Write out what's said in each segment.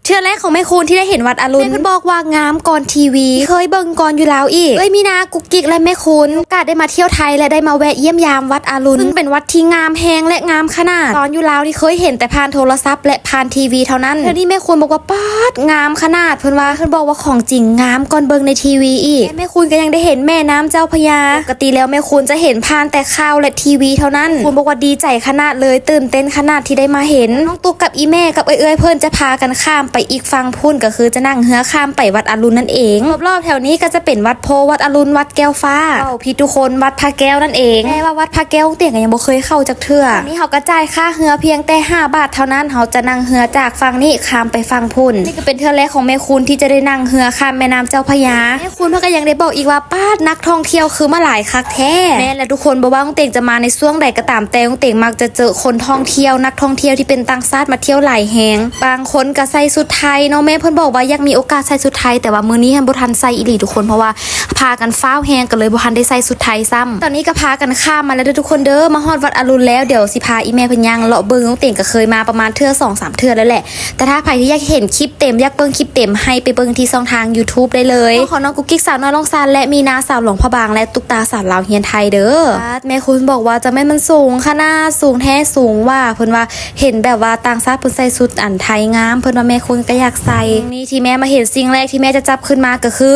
ເທື່ອແລກຂອງແມ່ຄູນທີ່ໄດ້ເຫັນວັດອາລຸນ ແມ່ເພິ່ນບອກວ່າງາມກ່ອນທີວີ ເຄີຍເບິ່ງກ່ອນຢູ່ລາວອີກ. ເອື້ອຍມີນາ ກຸກກິກ ແລະ ແມ່ຄູນ ມີໂອກາດໄດ້ມາທ່ຽວໄທ ແລະ ໄດ້ມາແວະຢ້ຽມຢາມວັດອາລຸນ ຊຶ່ງເປັນວັດທີ່ງາມແຮງ ແລະ ງາມຂະໜາດ. ຕອນຢູ່ລາວນີ້ເຄີຍເຫັນແຕ່ຜ່ານໂທລະສັບ ແລະ ຜ່ານທີວີເທົ່ານັ້ນ. ເທື່ອນີ້ແມ່ຄູນບອກວ່າ ປາດ ງາມຂະໜາດ. ເພິ່ນວ່າ ເພິ່ນບອກວ່າຂອງຈິງງາມກ່ອນເບິ່ງໃນທີວີອີກ. ແລະ ແມ່ຄູນກໍຍັງໄດ້ເຫັນແມ່ນ້ຳເຈົ້າພະຍາ. ປົກກະຕິແລ້ວແມ່ຄູນຈະເຫັນຜ່ານແຕ່ຂ່າວ ແລະ ທີວີເທົ່ານັ້ນ. ຄູນບອກວ່າດີໃຈຂະໜາດເລີຍ, ຕື່ນເຕັ້ນຂະໜາດທີ່ໄດ້ມາເຫັນ. ນ້ອງຕຸກກັບອີ່ແມ່ກັບເອື້ອຍໆເພິ່ນຈະພາກັນຂ້າມໄປອີກຝັ່ງພຸ້ນ, ກໍຄືຈະນັ່ງເຮືອຂ້າມໄປວັດອາລຸນນັ້ນເອງ. ຮອບໆແຖວນີ້ກໍຈະເປັນວັດໂພ, ວັດອາລຸນ, ວັດແກ້ວຟ້າ, ເວົ້າຜິດທຸກຄົນ, ວັດພະແກ້ວນັ້ນເອງ. ແຕ່ວ່າວັດພະແກ້ວ ນ້ອງເຕງກໍຍັງບໍ່ເຄີຍເຂົ້າຈັກເທື່ອ. ອັນນີ້ເຮົາກໍຈ່າຍຄ່າເຮືອພຽງແຕ່ຫ້າບາດເທົ່ານັ້ນ, ເຮົາຈະນັ່ງເຮືອຈາກຝັ່ງນີ້ຂ້າມໄປຝັ່ງພຸ້ນ. ນີ້ກໍເປັນເທື່ອແລກຂອງແມ່ຄູນທີ່ຈະໄດ້ນັ່ງເຮືອຂ້າມແມ່ນ້ຳເຈົ້າພະຍາ. ແມ່ຄູນເພິ່ນກໍຍັງໄດ້ບອກອີກວ່າ ປາດ ນັກທ່ອງທ່ຽວຄືມາຫຼາຍຄັກແທ້. ແມ່ນແຫຼະທຸກຄົນ, ບໍ່ວ່ານ້ອງເຕງຈະມາໃນຊ່ວງໃດກໍຕາມແຕ່, ນ້ອງເຕງມັກຈະເຈີຄົນທ່ອງທ່ຽວ, ນັກທ່ອງທ່ຽວທີ່ເປັນຕ່າງຊາດມາທ່ຽວຫຼາຍແຮງ. ບາງຄົນກໍໃສ່ຊຸດໄທເນາະ, ແມ່ເພິ່ນບອກວ່າຢາກມີໂອກາດໃສ່ຊຸດໄທ, ແຕ່ວ່າມື້ນີ້ຫັ້ນບໍ່ທັນໃສ່ອີ່ຫຼີທຸກຄົນ, ເພາະວ່າພາກັນຟ້າວແຮງ ກໍເລີຍບໍ່ທັນໄດ້ໃສ່ຊຸດໄທຊ້ຳ. ຕອນນີ້ກໍພາກັນຂ້າມມາແລ້ວເດີທຸກຄົນເດີ, ມາຮອດວັດອາລຸນແລ້ວ, ດຽວຊິພາອີ່ແມ່ເພິ່ນຍ່າງເລາະເບິ່ງ. ນ້ອງເຕງກໍເຄີຍມາປະມານເທື່ອສອງສາມເທື່ອແລ້ວແຫຼະ. ແຕ່ຖ້າໃຜທີ່ຢາກເຫັນຄລິບເຕັມ, ຢາກເບິ່ງຄລິບເຕັມ, ໃຫ້ໄປເບິ່ງທີ່ຊ່ອງທາງ YouTube ໄດ້ເລີຍ. ຂອງນ້ອງກຸກກິກ ສາວນ້ອຍລ້ອງຊານ ແລະ ມີນາ ສາວຫຼວງພະບາງ ແລະ ຕຸກຕາ ສາວລາວຮຽນໄທເດີ. ປາດ ແມ່ຄູນບອກວ່າ ຈັ່ງແມ່ນມັນສູງຂະໜາດ, ສູງແທ້ສູງວ່າ. ເພິ່ນວ່າເຫັນແບບວ່າຕ່າງຊາດເພິ່ນໃສ່ຊຸດອັນໄທງາມ, ເພິ່ນວ່າແມ່ຄູນກໍຢາກໃສ່. ນີ້ທີ່ແມ່ມາເຫັນ, ສິ່ງແລກທີ່ແມ່ຈະຈັບຂຶ້ນມາກໍຄື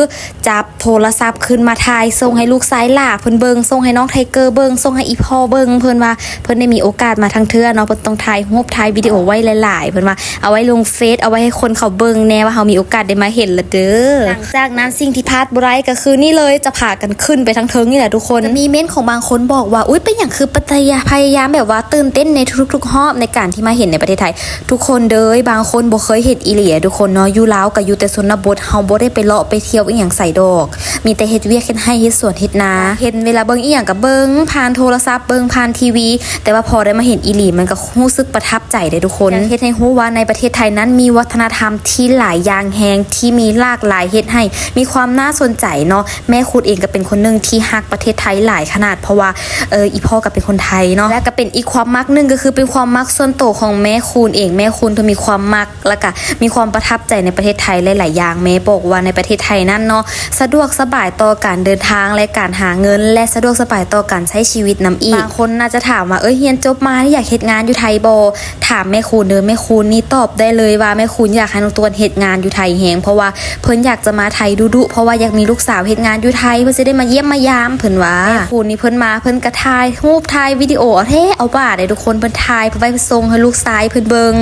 ຈັບໂທລະສັບຂຶ້ນມາຖ່າຍ ສົ່ງໃຫ້ລູກຊາຍຫຼ້າເພິ່ນເບິ່ງ, ສົ່ງໃຫ້ນ້ອງໄທເກີເບິ່ງ, ສົ່ງໃຫ້ອີ່ພໍ່ເບິ່ງ. ເພິ່ນວ່າເພິ່ນໄດ້ມີໂອກາດມາທັງເທື່ອເນາະ, ເພິ່ນຕ້ອງຖ່າຍຮູບຖ່າຍວິດີໂອໄວ້ຫຼາຍໆ. ເພິ່ນວ່າເອົາໄວ້ລົງເຟສ, ເອົາໄວ້ໃຫ້ຄົນເຂົາເບິ່ງແດ່ວ່າເຮົາມີໂອກາດໄດ້ມາເຫັນລະເດີ. ຫຼັງຈາກນັ້ນສິ່ງທີ່ພາດບໍ່ໄດ້ກໍຄືນີ້ເລີຍ, ຈະພາກັນຂຶ້ນໄປທາງເທິງນີ້ແຫຼະທຸກຄົນ. ຈະມີເມັ້ນຂອງບາງຄົນບອກວ່າ ອຸ້ຍ ເປັນຫຍັງຄືໄປ ພະຍາຍາມແບບວ່າຕື່ນເຕັ້ນໃນທຸກໆຮອບໃນການທີ່ມາເຫັນໃນປະເທດໄທ. ທຸກຄົນເດີ ບາງຄົນບໍ່ເຄີຍເຫັນອີ່ຫຼີທຸກຄົນເນາະ, ຢູ່ລາວກໍຢູ່ແຕ່ຊົນນະບົດ, ເຮົາບໍ່ໄດ້ໄປເລາະໄປທ່ຽວອີ່ຫຍັງໃສດອກ, ມີແຕ່ເຮັດວຽກເຮັດໄຮ່ເຮັດສວນເຮັດນາ. ເຫັນເວລາເບິ່ງອີ່ຫຍັງກໍເບິ່ງຜ່ານໂທລະສັບ, ເບິ່ງຜ່ານທີວີ, ແຕ່ວ່າພໍໄດ້ມາເຫັນອີ່ຫຼີ ມັນກໍຮູ້ສຶກປະທັບໃຈເດ້ທຸກຄົນ. ເຮັດໃຫ້ຮູ້ວ່າໃນປະເທດໄທນັ້ນມີວັດທະນະທຳທີ່ຫຼາຍຢ່າງແຮງ, ທີ່ມີຫຼາກຫຼາຍ, ເຮັດໃຫ້ມີຄວາມໜ້າສົນໃຈເນາະ. ແມ່ຄູນເອງກໍເປັນຄົນໜຶ່ງທີ່ຮັກປະເທດໄທຫຼາຍຂະໜາດ, ເພາະວ່າ ເອີ ອີ່ພໍ່ກໍເປັນຄົນໄທເນາະ, ແລະ ກໍເປັນອີກຄວາມມັກໜຶ່ງ, ກໍຄືເປັນຄວາມມັກສ່ວນໂຕຂອງແມ່ຄູນເອງ. ແມ່ຄູນເພິ່ນມີຄວາມມັກ ແລ້ວກະມີຄວາມປະທັບໃຈໃນປະເທດໄທຫຼາຍໆຢ່າງ. ແມ່ບອກວ່າໃນປະເທດໄທນັ້ນເນາະ ສະດວກສະບາຍຕໍ່ການເດີນທາງ ແລະ ການຫາເງິນ ແລະ ສະດວກສະບາຍຕໍ່ການໃຊ້ຊີວິດນຳອີກ. ບາງຄົນໜ້າຈະຖາມວ່າ ເອີຍ ຮຽນຈົບມານີ້ຢາກເຮັດງານຢູ່ໄທບໍ່? ຖາມແມ່ຄູນເດີ, ແມ່ຄູນນີ້ຕອບໄດ້ເລີຍວ່າແມ່ຄູນຢາກໃຫ້ນ້ອງຕວນເຮັດງານຢູ່ໄທແຮງ, ເພາະວ່າເພິ່ນຢາກຈະມາໄທດຸໆ, ເພາະວ່າຢາກມີລູກສາວເຮັດງານຢູ່ໄທ ເພື່ອຊິໄດ້ມາຢ້ຽມມາຢາມ, ເພິ່ນວ່າ. ແມ່ຄູນນີ້ເພິ່ນມາ ເພິ່ນກະຖ່າຍຮູບຖ່າຍວິດີໂອເອົາແທ້ເອົາວ່າເດ້ທຸກຄົນ, ເພິ່ນຖ່າຍໄວ້ສົ່ງໃຫ້ລູກຊາຍເພິ່ນເບິ່ງ,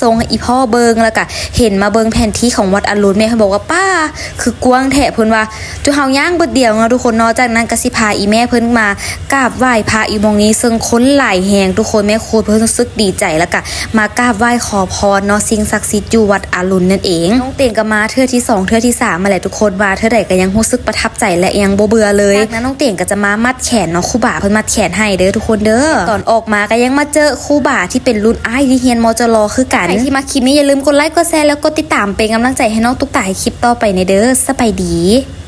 ສົ່ງໃຫ້ອີ່ພໍ່ເບິ່ງ, ແລ້ວກະເຫັນມາເບິ່ງແຜນທີ່ຂອງວັດອາລຸນ. ແມ່ເພິ່ນບອກວ່າ ປ້າ ຄືກວ້າງແທ້, ເພິ່ນວ່າ ຈຸເຮົາຍ່າງບຶດດຽວເນາະທຸກຄົນເນາະ. ຈາກນັ້ນກໍຊິພາອີ່ແມ່ເພິ່ນມາກາບໄຫວ້ພະຢູ່ໝ່ອງນີ້, ເຊິ່ງຄົນຫຼາຍແຮງທຸກຄົນ. ແມ່ຄູນເພິ່ນຮູ້ສຶກດີໃຈ ແລ້ວກະມາກາບໄຫວ້ຂໍພອນເນາະ ສິ່ງສັກສິດຢູ່ວັດອາລຸນນັ້ນເອງ. ນ້ອງເຕງກໍມາເທື່ອທີສອງ ເທື່ອທີສາມມາແຫຼະທຸກຄົນ, ມາເທື່ອໃດກໍຍັງຮູ້ສຶກປະທັບໃຈ ແລະ ຍັງບໍ່ເບື່ອເລີຍ. ຈາກນັ້ນນ້ອງເຕງກໍຈະມາມັດແຂນເນາະ, ຄູບາເພິ່ນມັດແຂນໃຫ້ເດີທຸກຄົນເດີ. ຕອນອອກມາກໍຍັງມາເຈີຄູບາທີ່ເປັນລຸ້ນອ້າຍທີ່ຮຽນ ມຈລ ຄືກັນ. ໃຜທີ່ມັກຄລິບນີ້ ຢ່າລືມກົດໄລກ໌ ກົດແຊ ແລ້ວກົດຕິດຕາມເປັນກຳລັງໃຈໃຫ້ນ້ອງຕຸກຕາໃນຄລິບຕໍ່ໄປແດ່ເດີ. ສະບາຍດີ.